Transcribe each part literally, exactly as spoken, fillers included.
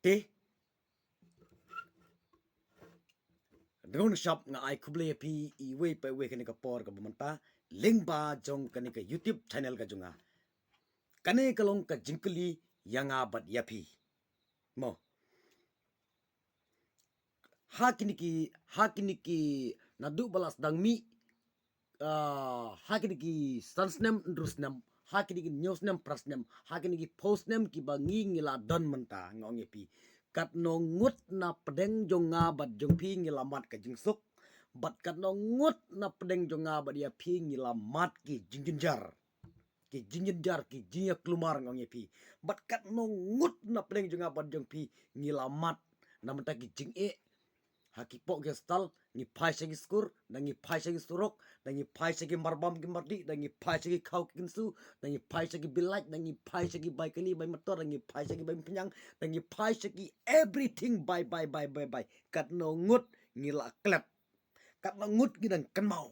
Te, dang shap nga ai khublei ïa phi iwei pa iwei kane ka por kaba mynta lyngba jong kane ka YouTube channel ka jong nga. Kane ka long ka jingkylli ïa nga bad ïa phi. Mo. Ha kine ki, ha kine ki naduh ba la sdang mih, ah, ha kine ki san snem, hynriew snem, ha kine ki hynñiew snem, phra snem, ha kine ki phew snem kiba ngi ngi la don mynta, nga ong ïa phi. Katno ngut na pdeng jong nga bad jong phi ngi la mad ka jingsuk. Bad katno ngut na pdeng jong nga bad ïa phi ngi la mad ki jingjynjar. Ki jingjynjar, ki jingïaklumar, nga ong ïa phi. Bad katno ngut na pdeng jong nga bad jong phi ngi la mad na bynta ki jingeh. Ha ki poh ki hostel, ngi phai sha ki skur, da ngi phai sha ki surok, da ngi phai sha ki marbam ki mardih, da ngi phai sha ki khaw ki kynsu, da ngi phai sha ki bilait, da ngi phai sha ki bai kali bai motor, da ngi phai sha ki bai pynïang, da ngi phai sha ki everything bai, bai, bai, bai, bai. Katno ngut ngi la klet. Katno ngut ngi dang kynmaw.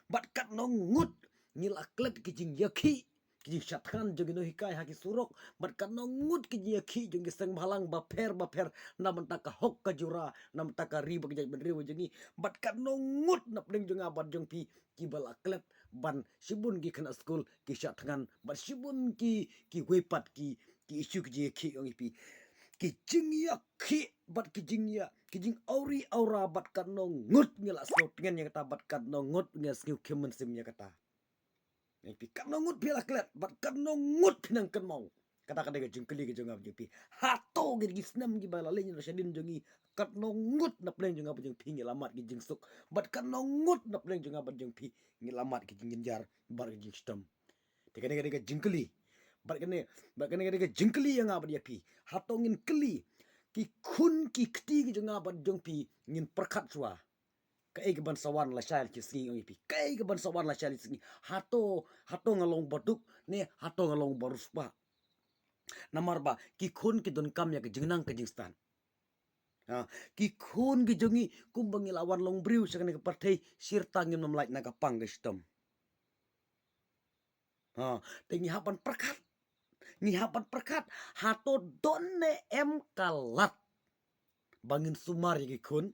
Bad katno ngut ngi la klet ki jingïakhih, ki jingshah thngan jong ki nonghikai ha ki surok. Bad katno ngut ki jingïakhih jong ki seng bhalang bapher bapher na bynta ka hok ka jura, na bynta ka ri bad ka jaitbynriew jong ngi. Bad katno ngut na pdeng jong nga bad jong phi kiba la klet ban shibun ki khynnah skul ki shah thngan, bad shibun ki, kiwei pat ki, ki issue ki jingïakhih, ong ïa phi. Ki jingïakhih bad ki jingïa, ki jingawri awra, bad katno ngut ngi la sngew tngen ïa kata, bad katno ngut ngi la sngew khim mynsiem ïa kata. Ong ïa phi, katno ngut phi la klet, bad katno ngut phi nang kynmaw. Kata ka dei ka jingkylli ka jong nga bad jong phi. Hato kine ki snem kiba la leit noh shadien jong ngi, katno ngut na pdeng jong nga bad jong phi ngi la mad ki jingsuk. Bad katno ngut na pdeng jong nga bad jong phi ngi la mad ki jingjynjar bad ki jingshitom. Te kane ka dei ka jingkylli. Bad kane, bad kane ka dei ka jingkylli ïa nga bad ïa phi. Hato ngin kylli ki khun ki kti ki jong nga bad jong phi, ngin pyrkhat shuwa. Kaei kaban sa wan lashai lashisngi, ong ïa phi. Kaei kaban sa wan lashai lashisngi. Hato, hato nga long baduk ne hato nga long bariewspah. Namar ba ki khun ki donkam ïa ka jingnang ka jingstad. Ha, ki khun ki jong ngi kumba ngi la wan long briew sha kane ka pyrthei, shirta ngim nym lait na ka pang ka shitom. Ha, te ngi hap ban pyrkhat. Ngi hap ban pyrkhat. Hato don ne em ka lad ba ngin sumar ïa ki khun,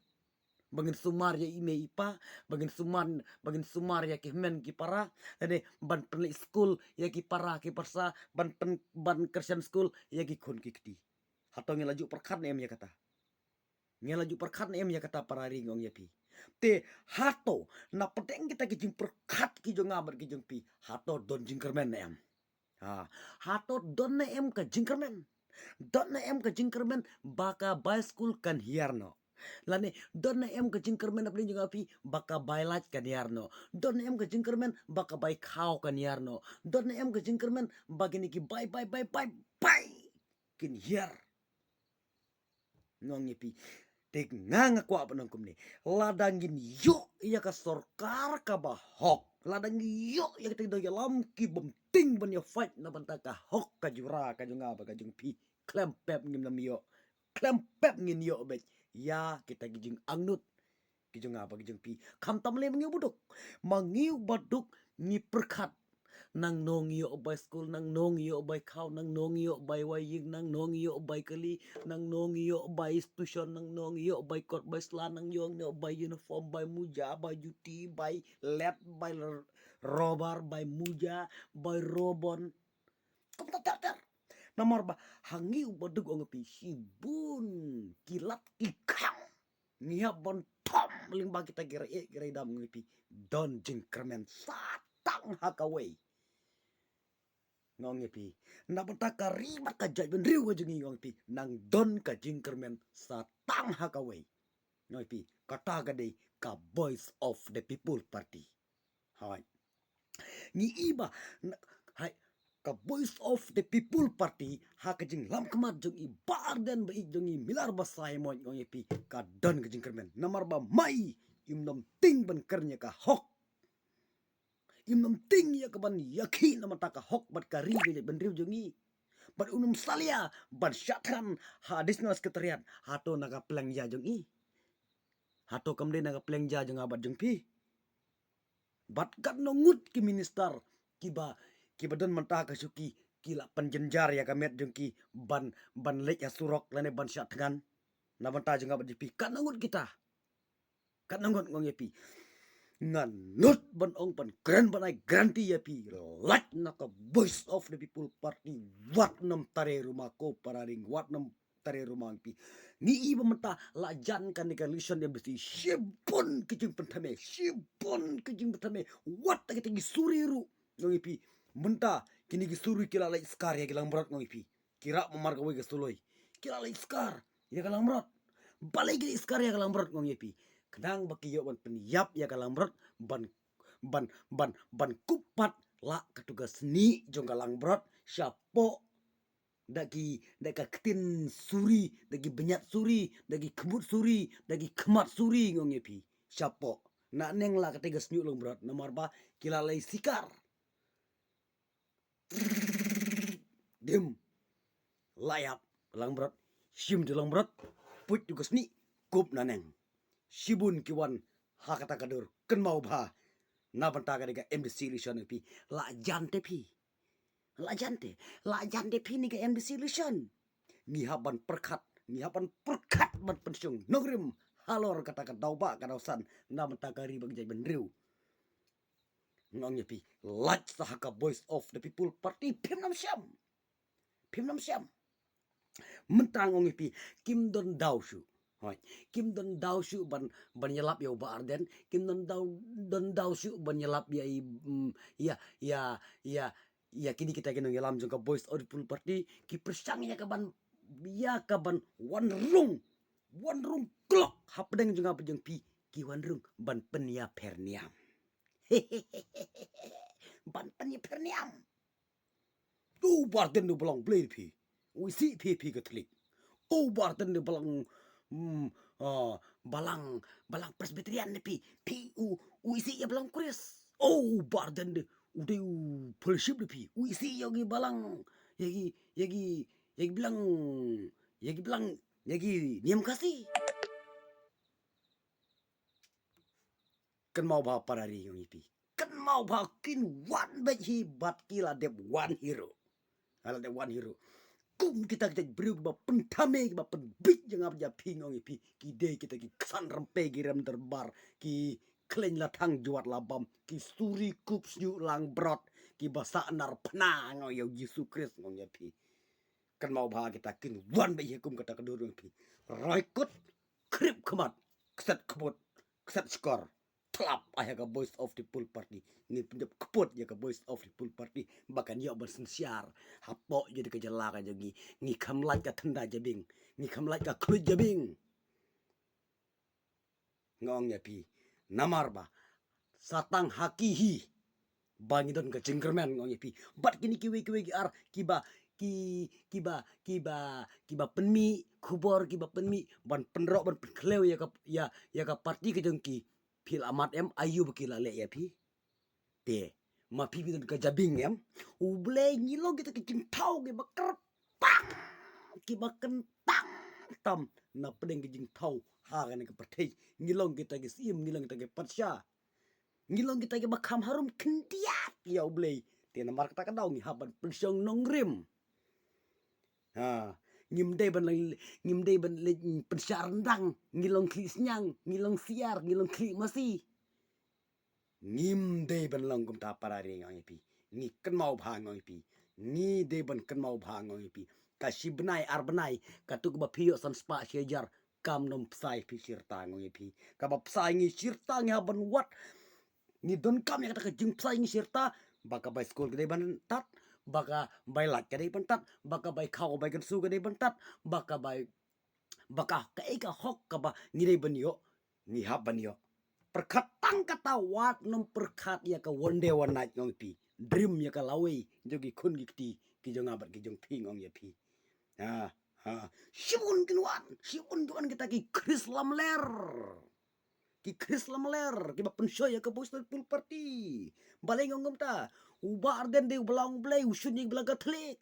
ba ngin sumar ïa i mei i pa, ba ngin sumar, ba ngin sumar ïa ki hynmen ki para, lane ban pynleit skul ïa ki para ki parsa, ban pyn, ban kyrshan skul ïa ki khun ki kti. Hato ngi la ju pyrkhat ne em ïa kata? Ngi la ju pyrkhat ne em ïa kata para ri, nga ong ïa phi. Te hato na pdeng kita ki jingpyrkhat ki jong nga bad ki jong phi, hato don jingkyrmen ne em? Ha, hato don ne em ka jingkyrmen? Don ne em ka jingkyrmen ba ka bai skul kan hiar noh? Lane don ne em ka jingkyrmen na pdeng jong nga phi ba ka bai lait kan hiar noh? Don ne em ka jingkyrmen ba ka bai khaw kan hiar noh? Don ne em ka jingkyrmen ba kine ki bai, bai, bai, bai, bai kin hiar? Nga ong ïa phi. Te nga, nga kwah ban ong kumne. Lada ngin ïoh ïa ka sorkar kaba hok, lada ngin ïoh ïa kita ki nongïalam ki bym tieng ban ïa fight na bynta ka hok ka jura ka jong nga bad ka jong phi, khlem pep ngin nym ïoh. Khlem pep ngin ïoh beit ïa kita ki jingangnud ki jong nga bad ki jong phi. Khamtam lei ma ngi u baduk. Ma ngi u baduk ngi pyrkhat. Nangno ngi ïoh bai skul, nangno ngi ïoh bai khaw, nangno ngi ïoh bai wai ïing, nangno ngi ïoh bai kali, nangno ngi ïoh bai tuition, nangno ngi ïoh bai kot bai sla, nangno ngi ïoh bai uniform, bai muja, bai juti, bai let, bai r-, rubber, bai muja, bai robon. Kumta ter ter. Namar ba ha ngi u baduk, ong ïa phi, shibun ki lad ki khang. Ngi hap ban thom lyngba kita ki rei, ki rei dam, ong ïa phi. Don jingkyrmen sa tang ha kawei, nga ong ïa phi. Na bynta ka ri bad ka jaitbynriew ka jong ngi, nga ong ïa phi, nang don ka jingkyrmen sa tang ha kawei, nga ong ïa phi. Kata ka dei ka Voice of the People Party. Hai. Ngi i ba, na, hai, ka Voice of the People Party, ha ka jinglam khmat jong i Bah Ardent ba ïeit jong i Miller Basaiawmoit, nga ong ïa phi, ka don ka jingkyrmen. Namar ba ma i, im nym tieng ban kren ïa ka hok. Im nym tieng ïa kaban ïakhih na bynta ka hok bad ka ri ka jaitbynriew jong i. Bad um nym salia ban shah thngan ha Additional Secretariat, hato na ka pliang ja jong i? Hato kam dei na ka pliang ja jong nga bad jong phi? Bad katno ngut ki minister kiba, kiba don mynta ka shuki, ki la pynjynjar ïa ka met jong ki ban, ban leit ha surok lane ban shah thngan. Na bynta jong nga bad jong phi, katno ngut kita? Katno ngut, ngong ïa phi? Ngan nud ban ong, ban kren, ban ai guarantee ïa phi, lait na ka Voice of the People Party, wat nym tare ruma ko para ring, wat nym tare ruma, ngong ïa phi. Ngi i ba mynta la jan kane ka election M D C, shibun ki jingpynthame, shibun ki jingpynthame, wat kita ki suri ruh, ngong ïa phi. Mynta kine ki suri ki la leit skar ïa ki langbrot, ngong ïa phi. Ki rah marmar kawei ka suloi, ki la leit skar ïa ka langbrot. Balei ki leit skar ïa ka langbrot, ngong ïa phi? Khnang ba ki ïoh ban pynïap ïa ka langbrot, ban, ban, ban, ban kup pat la katto ka snieh jong ka langbrot shapoh da ki, da ka ktien suri, da ki bniat suri, da ki khmut suri, da ki khmat suri, ngong ïa phi. Shapoh, na neng la katei ka snieh langbrot, namar ba ki la leit skar. Dim. La ïap langbrot, shim tu langbrot, put tu ka snieh, kup na neng. Shibun ki wan ha kata ka dur, kynmaw bha. Na bynta kane ka M D C election, ngong ïa phi. La jan te phi. La jan te, la jan te phi, ne ka M D C election. Ngi hap ban pyrkhat, ngi hap ban pyrkhat ban pynshong nongrim halor kata ka daw ba ka daw san, na bynta ka ri bad ka jaitbynriew. Ngong ïa phi, lait sa ha ka Voice of the People Party, phim nang shem. Phim nang shem. Mynta, ngong ïa phi, kim don daw shuh. Hoi, kim don daw shuh ban, ban ïalap ïa u Bah Ardent, kim don daw, don daw shuh ban ïalap ïa i, mm, ïa, ïa, ïa, ïa kine kita ki nongïalam jong ka Voice of the People Party, ki pyrshang ïa ka ban, ïa ka ban wan rung, wan rung klok hapdeng jong nga bad jong phi, ki wan rung ban pynïapher niam. Ban pynïapher niam. To u Bah Ardent u ba long Blei phi. U isih phi, phi Katholik. To u Bah Ardent u ba long, mm, ah, ba long, ba long Presbyterian ne phi. Phi u, u isih ïa ba long Khrist. O u Bah Ardent u dei u fellowship ne phi. U isih ïa ki ba long, ïa ki, ïa ki, ïa ki ba long, ïa ki ba long, ïa ki niam Khasi. Kynmaw bha para ri, ngong ïa phi. Kynmaw bha, kin wan beit hi bad ki la dep wan hi ruh. Ha la dep wan hi ruh. Kum kita ki jaitbynriew kiba pynthame, kiba pynbiej ïa nga bad ïa phi, ngong ïa phi. Ki dei kita ki ksan rympei, ki rem dorbar, ki khlaiñ la thang jwat la bam, ki suri kup snieh langbrot, kiba sah nar phna, ngong, ïa u Jisu Khrist, ngong ïa phi. Kynmaw bha, kita kin wan beit hi kum kata ka dur, ngong ïa phi. Roi kut, khrip khmat, kset khmut, kset shkor. Tlap ïa ka Voice of the People Party. Ngin pyndep kput ïa ka Voice of the People Party ba kan ïoh ban synshar hapoh ïa ka jylla ka jong ngi. Ngi kham lait ka tynda jabieng, ngi kham lait ka khluit jabieng. Ngong ïa phi. Namar ba sa tang ha ki hi ba ngi don ka jingkyrmen, ngong ïa phi. Bad kine kiwei kiwei ki ar kiba, ki, kiba, kiba, kiba pynmih khubor, kiba pynmih ban pynroh, ban pynkhlaiñ ïa ka, ïa, ïa ka party ka jong ki. Phi la mad em, aïu ba ki la leh ïa phi? Te ma phi, phi don ka jabieng em? U Blei, ngi long kita ki jingthaw kiba kyrpang, kiba kyntang tam na pdeng ki jingthaw ha kane ka pyrthei. Ngi long kita ki syiem, ngi long kita ki patsha. Ngi long kita kiba kham harum khyndiat ïa U Blei. Te namar kata ka daw ngi hap ban pynshong nongrim. Ha, ngim dei ban leh, ngim dei ban leh pynshah ryndang. Ngi long khlieh sniang, ngi long siar, ngi long khlieh masi. Ngim dei ban long kumta para ri, ngong ïa phi. Ngi kynmaw bha, ngong ïa phi. Ngi dei ban kynmaw bha, ngong ïa phi. Ka shi bnai ar bnai, katto kaba phi ïoh san spah shi hajar, kam nym pynshai phi shirta, ngong ïa phi. Kaba pynshai ngi shirta, ngi hap ban wad. Ngi donkam ïa kata ka jingpynshai ngi shirta, ba ka bai skul ka dei ban tad, ba ka bai lait ka dei ban tad, ba ka bai khaw bai kynsu ka dei ban tad, ba ka bai, ba ka, kaei ka hok kaba ngi dei ban ïoh, ngi hap ban ïoh. Pyrkhat tang kata, wat nym pyrkhat ïa ka one day one night, ngong ïa phi. Dream ïa ka lawei jong ki khun ki kti ki jong nga bad ki jong phi, ngong ïa phi. Ha, ha. Shibun kin wan, shibun kin wan kita ki kris lamler. Ki kris lamler, kiba pynshoi ïa ka Voice of the People Party. Balei ngong kumta? U Bah Ardent dei u balang Blei, u shun ïa ka balang Katholik.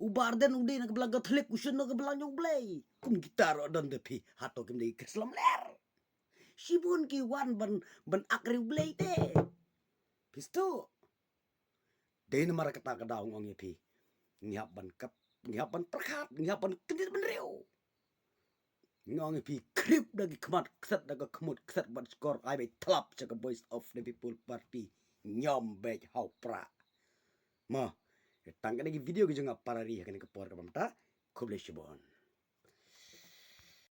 U Bah Ardent u dei na ka balang Katholik, u shun na ka balang jong U Blei. Kum kita ruh don da phi, hato kim dei ki kris lamler? Shibun ki wan ban, ban ak ri U Blei te. Phi sngewthuh? Dei namar kata ka daw nga ong ïa phi, ngi hap ban kap, ngi hap ban pyrkhat, ngi hap ban kyndit bynriew. Nga ong ïa phi, khrip da ki khmat kset, da ka khmut kset bad shkor, ai beit tlap sha ka Voice of the People Party. Ñiom beit ha u pra. Mo, tang kane ki video ki jong nga para ri ha kane ka por kaba mynta. Khublei shibun.